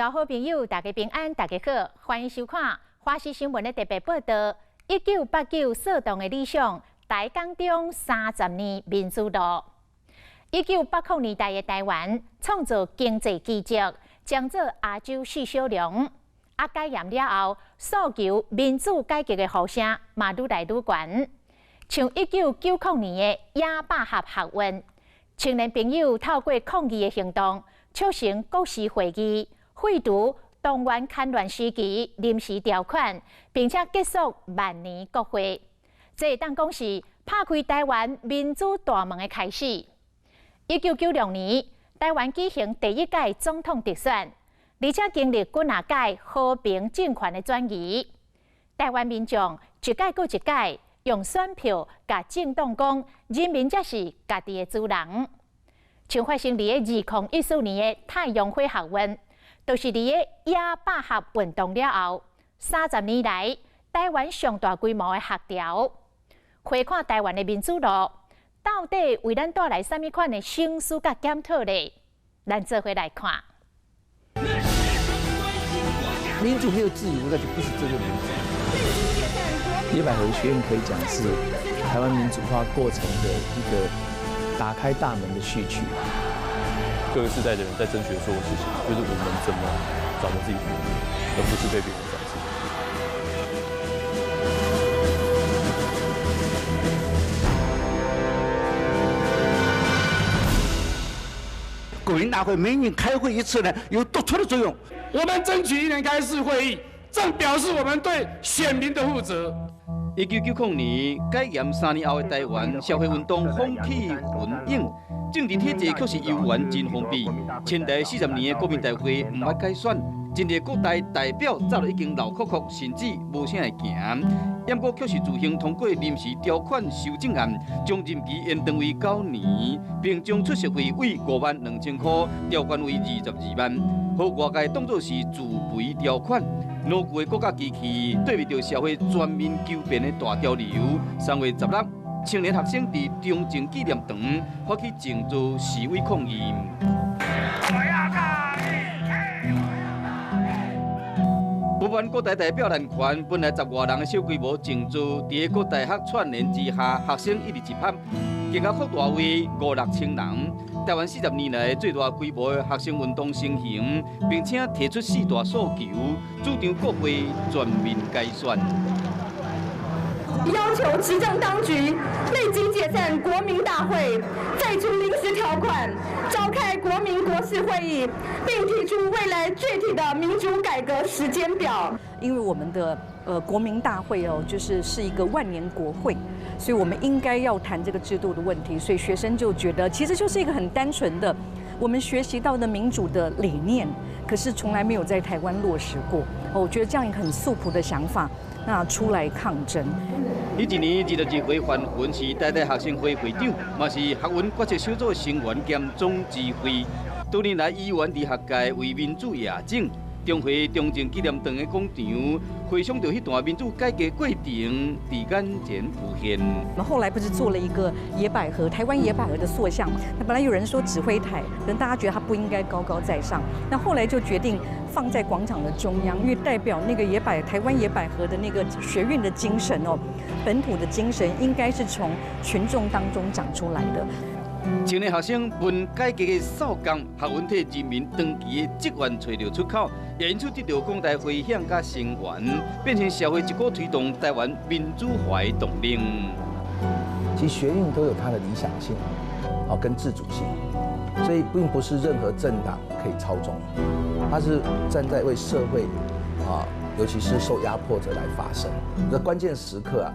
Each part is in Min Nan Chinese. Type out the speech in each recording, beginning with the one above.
好朋友，大家平安，大家好，歡迎收看華視新聞的特別報道。1989騷動的理想，台港中30年民主路。1980年代的台灣創造經濟奇蹟，爭做亞洲四小龍。啊，解嚴了後，訴求民主改革的呼聲嘛愈來愈懸。像1990年的野百合學運，青年朋友透過抗議的行動，促成國是會議，廢除動員戡亂時期臨時條款，並且結束萬年國會。這會當講是拍開台灣民主大門的開始。1996年，台灣舉行第一屆總統直選，而且經歷幾若屆和平政權的轉移。台灣民眾一屆閣一屆用選票共政黨講，人民才是家己的主人。像發生佇2014年的太陽花學運，就是佇野百合運動了後，30年來台灣上大規模的學潮。回看台灣的民主路，到底為咱帶來啥物款的省思佮檢討呢？咱做伙來看。民主沒有自由，那就不是真的民主。野百合學運可以講是台灣民主化過程的一個打開大門的序曲。各個世代的人在爭取的所有事情，就是我們怎麼掌握自己的命運，而不是被別人掌控。國民大會每年開會一次呢，有督促的作用。我們爭取一年開一次會議，正表示我們對選民的負責。1990年解嚴3年後的台灣，社會運動風起雲湧，政治體制卻是猶原真封閉。遷台40年的國民大會毋捌改選，真濟國大代表早就已經老摳摳，甚至無啥會行。毋過卻是自行通過臨時條款修正案，將任期延長為9年，並將出席費為5萬2千塊調懸為22萬，予外界當作是自肥條款。老舊的國家機器對袂著社會全民求變的大潮流。3月16，青年學生佇中正紀念堂發起靜坐示威抗議。不滿國大代表濫權，本來十外人的小規模靜坐，佇國大學串聯之下，學生一直一拍，金額擴大為五六千人。台灣40年來最大規模的學生運動成形，並且提出四大訴求，主張國會全面改選。要求執政當局立即解散國民大會，廢除臨時條款，召開國民國是會議，並提出未來具體的民主改革時間表。因為我們的國民大會哦，就是一個萬年國會，所以我們應該要談這個制度的問題。所以學生就覺得，其實就是一個很單純的，我們學習到的民主的理念，可是從來沒有在台灣落實過。我覺得這樣一個很素樸的想法，那出來抗爭。彼一年22歲范雲是台大學生會會長，嘛是學運決策小組成員兼總指揮。多年來，依然佇學界為民主夜整。中會中正紀念堂的廣場，回想著彼段民主改革過程，佇眼前浮現。我們後來不是做了一個野百合、台灣野百合的塑像？那本來有人說指揮台，可能大家覺得它不應該高高在上。那後來就決定放在廣場的中央，因為代表那個台灣野百合的那個學運的精神哦，本土的精神應該是從群眾當中長出來的。青年學生問改革的掃工，學運替人民長期的積怨揣著出口，也因此得到廣大迴響佮聲援，變成社會一股推動台灣民主化的動力。其實學運都有它的理想性，哦，跟自主性，所以並不是任何政黨可以操縱，它是站在為社會啊，尤其是受壓迫者來發聲。那關鍵時刻啊，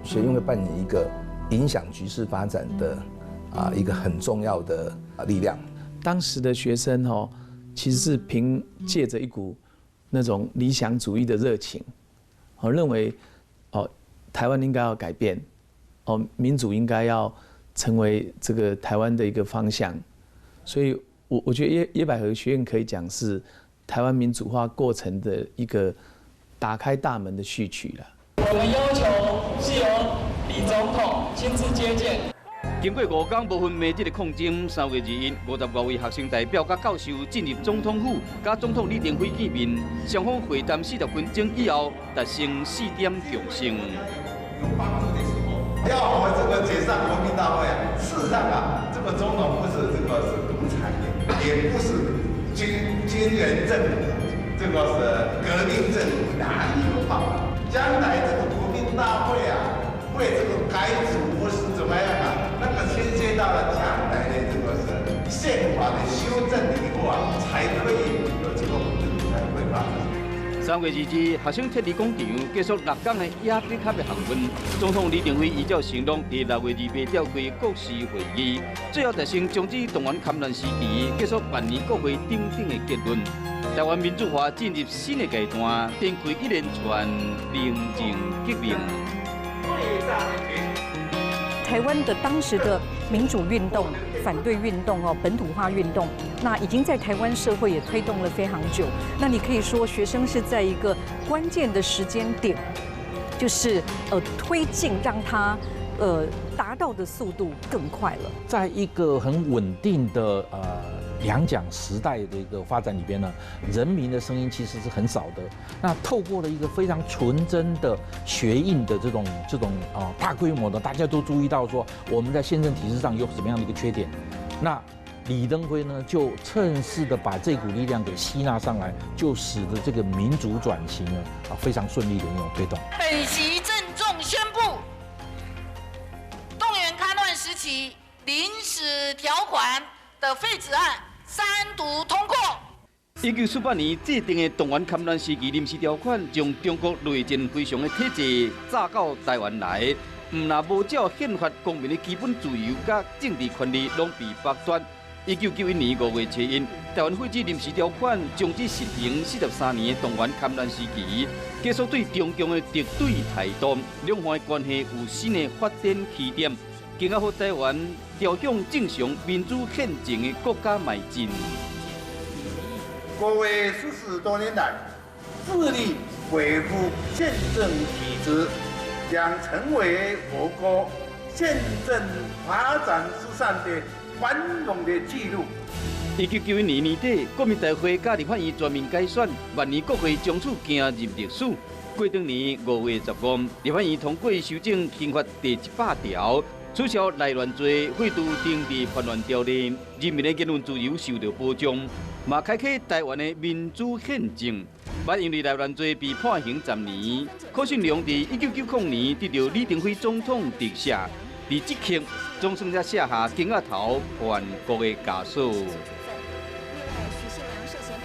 學運會扮演一個影響局勢發展的一個很重要的力量。當時的學生哦，其實是憑借着一股那種理想主義的熱情，哦，認為哦，台灣應該要改變，哦，民主應該要成為這個台灣的一個方向。所以我覺得野百合學運可以講是台灣民主化過程的一個打開大門的序曲了。我們要求是由李總統親自接見。經過5天無分暝日的抗爭，3月21，55位學生代表佮教授進入總統府，佮總統李登輝見面，雙方會談40分鐘以後，達成四點共識。有幫助的時候，要我們這個解散國民大會啊，事實上啊，這個總統不是這個是獨裁的，也不是軍人政府，這個是革命政府，哪裡有辦法？將來這個國民大會啊，會這個改組或是怎麼樣啊？那個牽涉到了將來的這個是憲法的修正以後啊，才可以有這個才會發生。 3月2日，學生撤離廣場，結束6天的野筆盒的行運。總統李登輝依照承諾，佇6月28召開國是會議，最後達成終止動員戡亂時期、結束萬年國會等等的結論。台灣民主化進入新的階段，展開一連串寧靜革命。台灣的當時的民主運動、反對運動哦、本土化運動，那已經在台灣社會也推動了非常久。那你可以說，學生是在一個關鍵的時間點，就是推進，讓他達到的速度更快了。在一個很穩定的兩蔣時代的一個發展裡邊呢，人民的聲音其實是很少的。那透過了一個非常純真的學運的這種大規模的，大家都注意到說我們在憲政體制上有什麼樣的一個缺點。那李登輝呢就趁勢的把這股力量給吸納上來，就使得這個民主轉型呢非常順利的一種推動。本席鄭重宣布，動員戡亂時期臨時條款的廢止案三讀通過。1948年制定的動員戡亂時期臨時條款，將中國內戰非常的體制炸到台灣來，毋但無照憲法，公民的基本自由佮政治權利攏被剝奪。1991年5月7日，台灣廢止臨時條款，終止實行43年的動員戡亂時期，結束對中共的敵對態度，兩岸的關係有新的發展起點，更加予台灣朝向正常民主憲政的國家邁進。國會40多年來致力維護憲政體制，將成為我國憲政發展史上的繁榮的記錄。1991年年底，國民大會佮立法院全面改選，萬年國會從此行入歷史。過當年5月15，立法院通過修正刑法第100條，取消內亂罪，廢除政治叛亂條例，人民的言論自由受到保障，嘛開啟台灣的民主憲政。捌因為內亂罪被判刑10年，柯信良佇1990年得著李登輝總統特赦。佇這刻，總算才卸下肩仔頭叛國的枷鎖。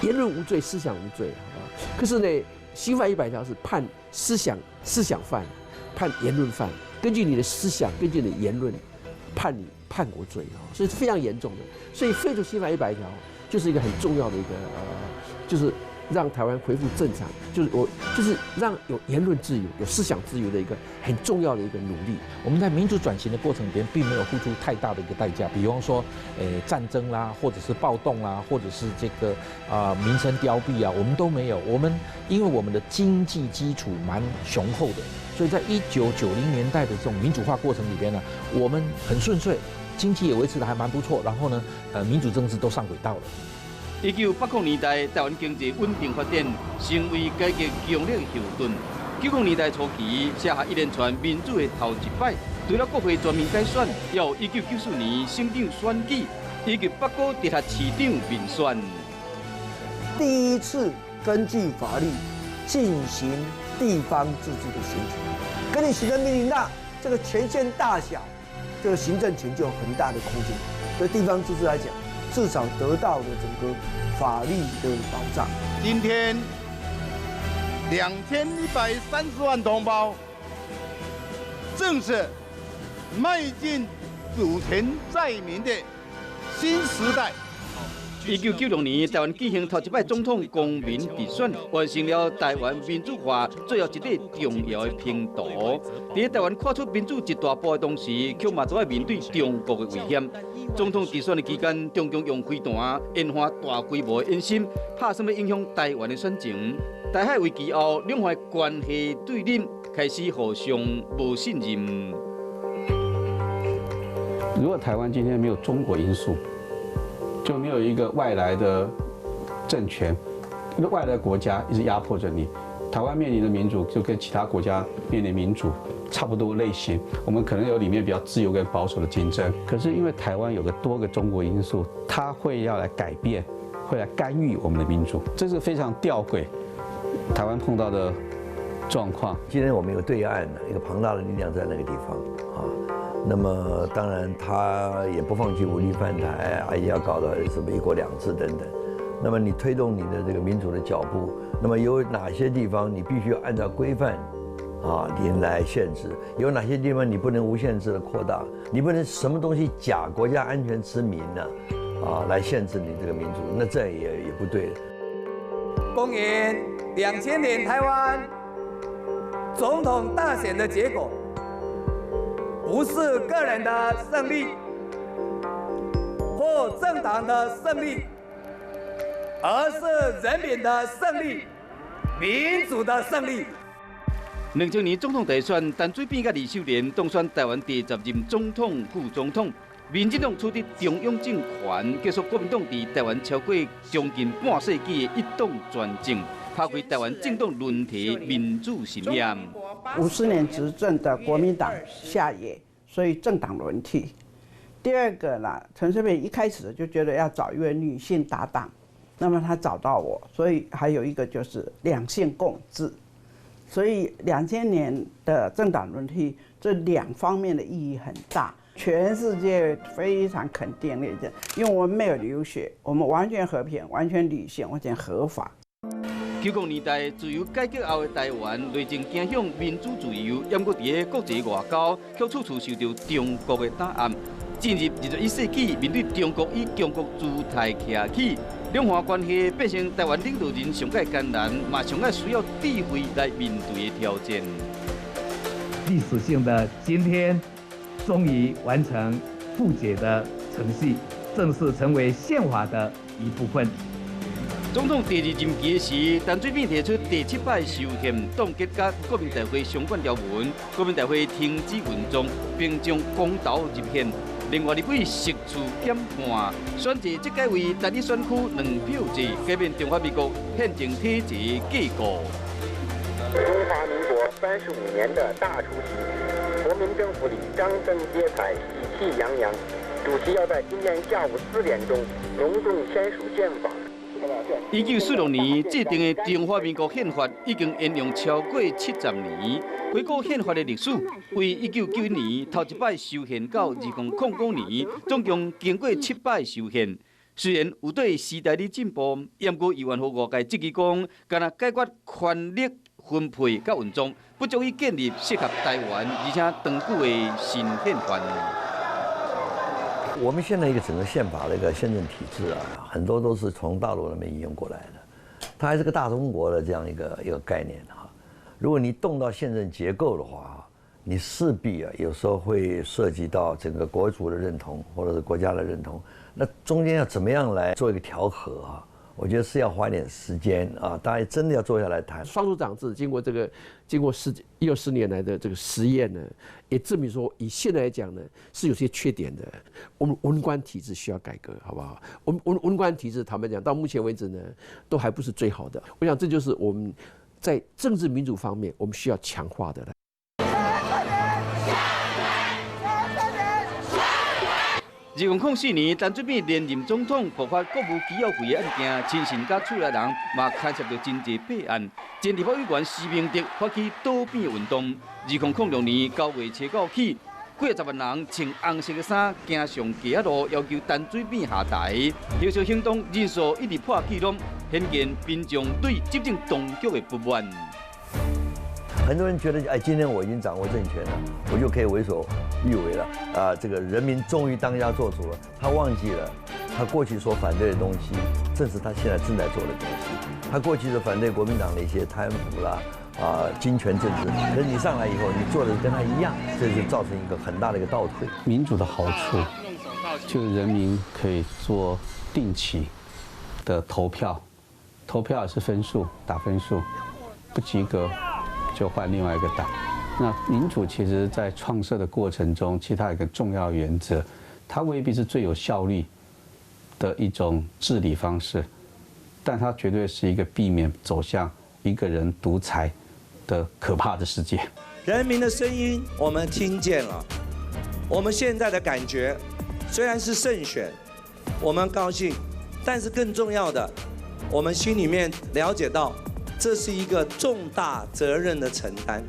言論無罪，思想無罪啊！可是呢，刑法一百條是判思想思想犯，判言論犯。根據你的思想，根據你的言論，判你叛國罪啊，所以是非常嚴重的。所以廢除刑法一百條，就是一個很重要的一個就是讓台灣恢復正常，就是我就是讓有言論自由、有思想自由的一個很重要的一個努力。我們在民主轉型的過程裡邊，並沒有付出太大的一個代價，比方說，戰爭啦，或者是暴動啦，或者是這個民生凋敝啊，我們都沒有。我們因為我們的經濟基礎蠻雄厚的，所以在1990年代的這種民主化過程裡邊呢，我們很順遂，經濟也維持得還蠻不錯，然後呢，民主政治都上軌道了。1980年代，台灣經濟穩定發展，成為改革強力後盾。90年代初期，寫下一連串民主的頭一擺，除了國會全面改選，也有1994年省長選舉，以及八股直轄市長民選。第一次根據法律進行地方自治的選舉，根據行政命令，那這個權限大小，這個行政權就有很大的空間。對地方自治來講，至少得到了整個法律的保障。今天2130萬同胞正式邁進主權在民的新時代。1996年，台灣舉行頭一擺總統公民直選，完成了台灣民主化最後一塊重要的拼圖。佇台灣跨出民主一大步的同時，卻嘛都愛面對中國的威脅。總統直選的期間，中共用飛彈研發大規模的演習，拍算欲影響台灣的選情。台海危機後，兩岸關係對立，開始互相無信任。如果台灣今天沒有中國因素，就沒有一個外來的政權，一個外來的國家一直壓迫着你，台灣面臨的民主就跟其他國家面臨民主差不多類型。我們可能有裡面比較自由跟保守的競爭，可是因為台灣有個多個中國因素，它會要來改變，會來干預我們的民主，這是非常吊詭。台灣碰到的狀況。今天我們有對岸的一個龐大的力量在那個地方啊，那麼當然他也不放棄武力犯台，啊，也要搞到什麼一國兩制等等。那麼你推動你的這個民主的腳步，那麼有哪些地方你必須要按照規範啊，你來限制？有哪些地方你不能無限制的擴大？你不能什麼東西假國家安全之名呢？啊，來限制你這個民主，那這也不對。公元2000年台灣總統大選的結果，不是個人的勝利或政黨的勝利，而是人民的勝利，民主的勝利。2000年總統大選，陳水扁佮呂秀蓮當選台灣第10任總統、副總統。民進黨取得中央政權，結束國民黨佇台灣超過將近半世紀的一黨專政，拋開台灣政黨輪替民主信念。 50年執政的國民黨下野，所以政黨輪替。第二個呢，陳水扁一開始就覺得要找一位女性搭檔，那麼他找到我，所以還有一個就是兩性共治。所以2000年的政黨輪替，這兩方面的意義很大。全世界非常肯定那件，因為我們沒有流血，我們完全和平、完全理性、完全合法。90年代自由改革後的台灣，內政走向民主自由，毋過佇個國際外交，卻處處受著中國的打壓。進入21世紀，面對中國以強國姿態徛起，兩岸關係變成台灣領導人上蓋艱難，嘛上蓋需要智慧來面對的挑戰。歷史性的今天，終於完成復決的程序，正式成為憲法的一部分。總統第二任期時，陳水扁提出第七擺修憲，凍結佮國民大會相關條文，國民大會停止運作，並將公投入憲。另外，立委席次減半，選制則改為單一選區兩票制，改變中華民國憲政體制架構。中華民國35年的大除夕，國民政府裡張燈結綵，喜氣洋洋。主席要在今天下午4點鐘隆重簽署憲法。1946年制定的中華民國憲法已經沿用超過70年。回顧憲法的歷史，為1991年頭一擺修憲到2005年，總共經過七擺修憲。雖然有綴時代的進步，毋過猶原予外界質疑講，干焦解決權力分配佮運作，不足以建立適合台灣而且長久的新憲法。我們現在一個整個憲法的一個憲政體制啊，很多都是從大陸那邊引用過來的，它還是個大中國的這樣一個概念哈。如果你動到憲政結構的話，你勢必啊有時候會涉及到整個國族的認同或者是國家的認同，那中間要怎麼樣來做一個調和啊？我覺得是要花一點時間啊，大家真的要坐下來談。雙首長制經過這個經過十六十年來的這個實驗呢，也證明說，以現在來講呢，是有些缺點的。我們文官體制需要改革，好不好？我們文官體制，坦白講，到目前為止呢，都還不是最好的。我想這就是我們在政治民主方面，我們需要強化的了。2004年，陳水扁連任總統，爆發國務機要費的案件，親信佮厝內人嘛牽涉著真濟弊案。前立法委員施明德發起倒扁運動。2006年9月初9起，幾十萬人穿紅色的衫，行上街仔路，要求陳水扁下台。遊行行動人數一直破紀錄，顯見民眾對執政當局的不滿。很多人覺得，哎，今天我已經掌握政權了，我就可以為所欲為了。啊，這個人民終於當家做主了。他忘記了，他過去所反對的東西，正是他現在正在做的東西。他過去是反對國民黨的一些貪腐啦，啊，金權政治。可是你上來以後，你做的跟他一樣，這就造成一個很大的一個倒退。民主的好處，就是人民可以做定期的投票，投票也是分數，打分數，不及格就換另外一個黨。那民主其實，在創設的過程中，其實它有一個重要原則，它未必是最有效率的一种治理方式，但它绝对是一个避免走向一个人独裁的可怕的世界。人民的声音我们听见了，我们现在的感觉虽然是胜选，我们高兴，但是更重要的，我们心里面了解到，这是一个重大责任的承担。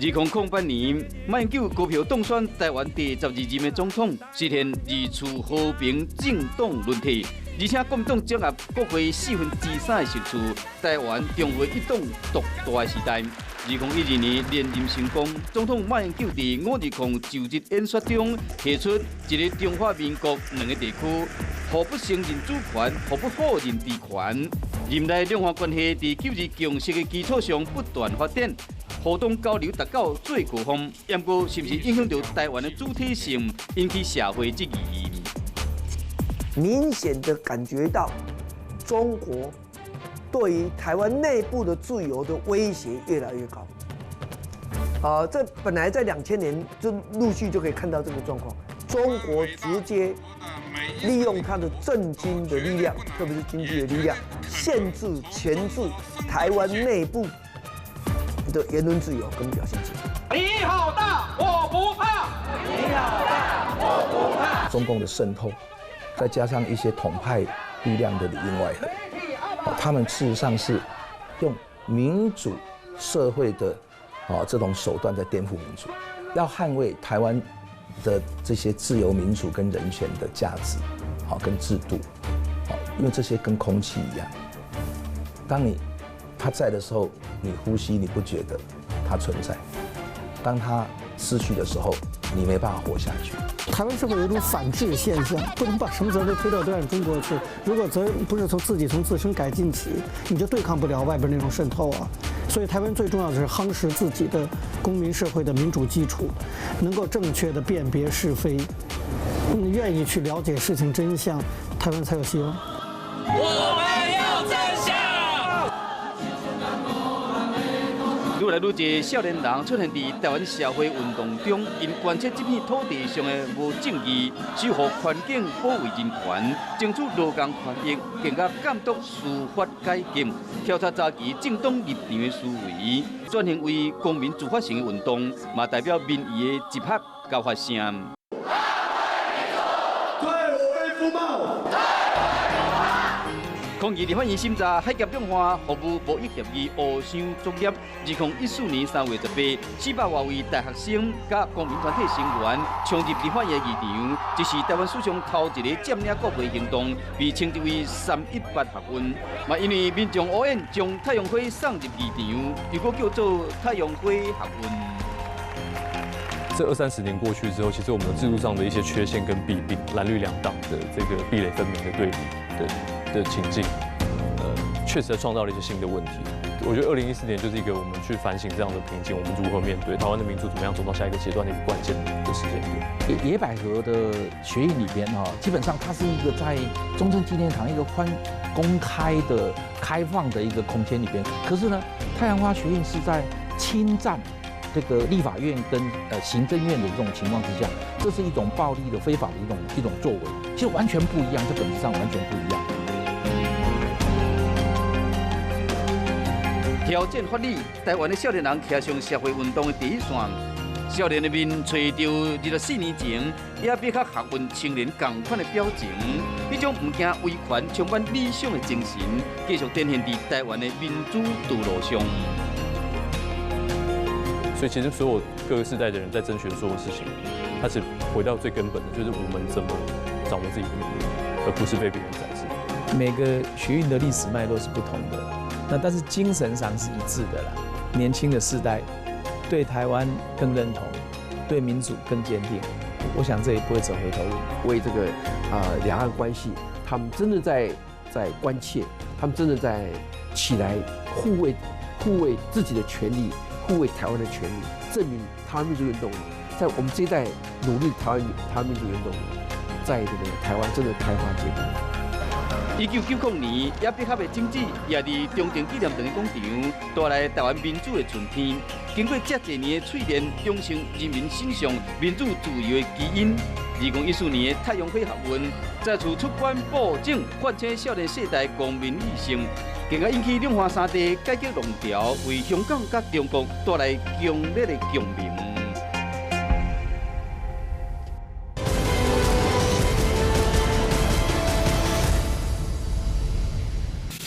2008年，马英九高票当选台湾第12任的总统，实现二次和平政党轮替，而且国民党掌握国会3/4的席次，台湾重回一党独大的时代。2012年连任成功，总统马英九伫520就职演说中提出一个中华民国两个地区，互不承认主权，互不否认治权。任内两岸关系伫九二共识的基础上不断发展。互动交流达到最高峰，不过是毋是影响到台湾的主体性，引起社会质疑。明显的感觉到中国对于台湾内部的自由的威胁越来越高。啊，这本来在2000年就陆续就可以看到这个状况，中国直接利用它的政经的力量，特别是经济的力量，限制、钳制台湾内部的言论自由跟表现自由。你好大，我不怕。你好大，我不怕。中共的渗透，再加上一些统派力量的里应外合，他们事实上是用民主社会的这种手段在颠覆民主，要捍卫台湾的这些自由民主跟人权的价值，好跟制度，好，因为这些跟空气一样，当你它在的时候，你呼吸你不觉得它存在；当它失去的时候，你没办法活下去。台湾社会有一种反制现象，不能把什么责任都推到对岸中国去。如果责任不是从自己从自身改进起，你就对抗不了外边那种渗透啊。所以台湾最重要的是夯实自己的公民社会的民主基础，能够正确的辨别是非，愿意去了解事情真相，台湾才有希望。我们要真相。愈来愈多少年人出现伫台湾社会运动中，𪜶关切这片土地上的无正义，守护环境、保卫人权，争取劳工权益，更加监督司法改革，跳脱早期政党立场的思维，转型为公民自发性的运动，嘛代表民意的集合佮发声。抗议立法院审查海峡两岸服务贸易协议乌箱作业。2014年3月18，400多位大学生佮公民团体成员冲入立法院议场，这是台湾史上头一个占领国会行动，被称之为318学运。嘛，因为民众乌烟将太阳花送入议场，又阁叫做太阳花学运。这20-30年过去之后，其实我们的制度上的一些缺陷跟弊病，蓝绿两党的这个壁垒分明的对立的情境，确实创造了一些新的问题。我觉得2014年就是一个我们去反省这样的瓶颈，我们如何面对台湾的民主怎么样走到下一个阶段的一个关键的时间点。野百合的学运里边哈，基本上它是一个在中正纪念堂一个宽公开的、开放的一个空间里边，可是呢，太阳花学运是在侵占这个立法院跟行政院的这种情况之下，这是一种暴力的、非法的一种作为，其实完全不一样，这本质上完全不一样。挑战法理，台湾的少年人骑上社会运动的第一线。少年的面揣著24年前野百合学运青年仝款的表情，彼种毋惊威权、充满理想的精神，继续展现伫台湾的民主道路上。所以，其实所有各个世代的人在争取的所有事情，它是回到最根本的，就是我们怎么掌握自己的命运，而不是被别人宰制。每个学运的历史脉络是不同的，那但是精神上是一致的啦。年轻的世代对台湾更认同，对民主更坚定，我想这也不会走回头路。为这个两岸关系，他们真的在关切，他们真的在起来护卫自己的权利，护卫台湾的权利，证明台湾民主运动，在我们这一代努力台湾民主运动，在这个台湾真的开花结果。1990年，野百合的種子也佇中正紀念堂的廣場帶來臺灣民主的春天。經過遮濟年的淬煉，養成人民身上民主自由的基因。2014年的太陽花學運再次出關布種，喚醒少年世代公民意識，更加引起兩岸三地改革浪潮，為香港佮中國帶來強烈的共鳴。